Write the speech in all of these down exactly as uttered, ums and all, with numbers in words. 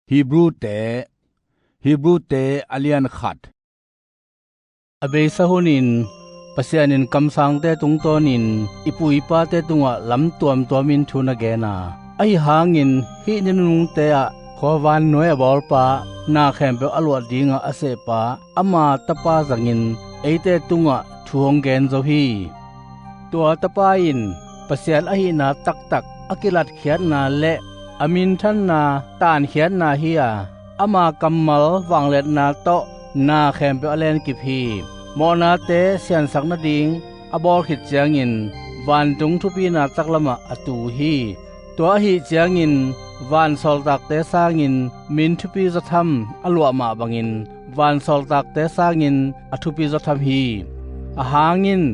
Hebrute, Hebrute a lian khat. A beisa hunin Pasian in kamsangte tungtawnin i pu i pate tungah lam tuamtuamin thu na gen a, ahi hangin hih ni nunungte ah khua vannuai a bawlpa, na khempeuh a luah dingah a sehpa, ama tapa zangin eite tungah thu hong gen zo hi. Tua tapa in Pasian ahihna taktak a kilatkhiatna le a minthanna tankhiatna hi a, ama kammal vangliatna tawh na khempeuh a lenkip hi. Mawhnate siansak nading a bawl khit ciangin vantung thupina taklamah a tu hi. Tua ahih ciangin vansawltakte sangin min thupi zawtham a luah mah bangin vansawltakte sangin a thupi zawtham hi. A hangin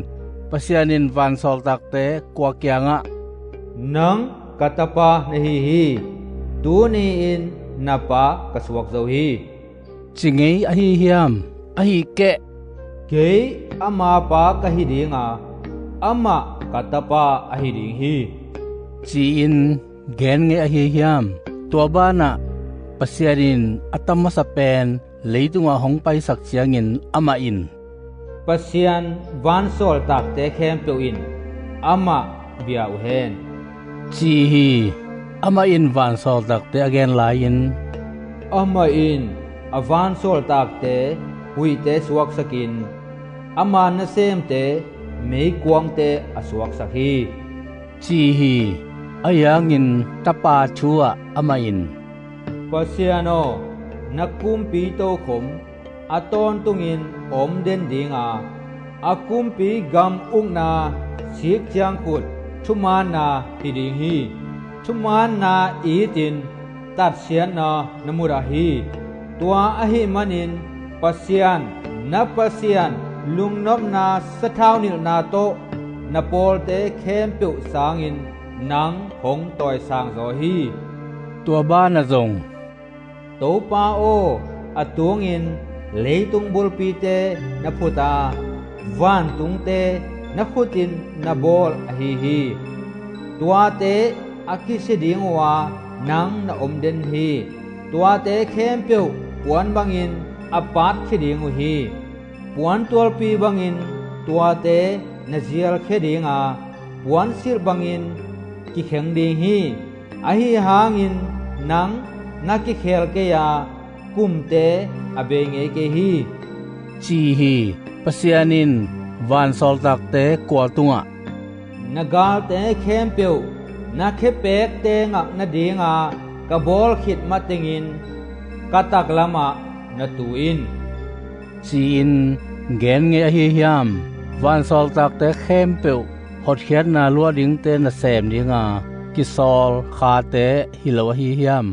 Pasian in vansawltakte kua kiangah, "Nang ka tapa na hi hi. Tuni-in na pa ka suak zo hi," ci ngei ahi hiam? Ahi keh, "Kei ama pa ka hi dinga, amah ka tapa ahi ding hi," ci-in gen ngei ahi hiam? Tua banah Pasian in a tam masa pen leitungah hong paisak ciangin amah in, "Pasian vansawltakte khempeuh in amah bia uh hen," ci hi. Amah in vansawltakte a gen lai-in, "Amah in a vansawltakte huihte suaksakin ama nasemte meikuangte a suaksak hi," ci hi. Ahi hangin tapa thu-ah amah in, "Pasian aw, na kumpi tokhom a tawntungin om den dinga, a kumpi gam ukna sik ciangkhut thumaanna hi ding hi. Thumaanna itin tatsiatna na mudah hi. Tua ahih manin Pasian, na Pasian lungnopna sathau nilhna tawh na pawlte khempeuh sangin nang hong tawisang zaw hi." Tua banah zong, "Topa aw, a tungin leitung bulpite na phut a, vantungte na khutin na bawl ahi hi. Tuate a kisia ding uh a, nang na om den hi. Tuate khempeuh puan bangin a patkhia ding uh hi. Puantualpi bangin tuate na zialkhia dinga, puansilh bangin kikheng ding hi. Ahi hangin nang na kikhel kei a, kumte a bei ngei kei hi," ci hi. Pasian in vansawltakte kua tungah, "Na galte khempeuh na khepekte ngak nadinga ka bawl khit matengin ka taklamah na tu in," ci-in gen ngei ahi hiam? Vansawltakte khempeuh hotkhiatna luah dingte nasem dinga kisawl khate hi lo ahi hiam?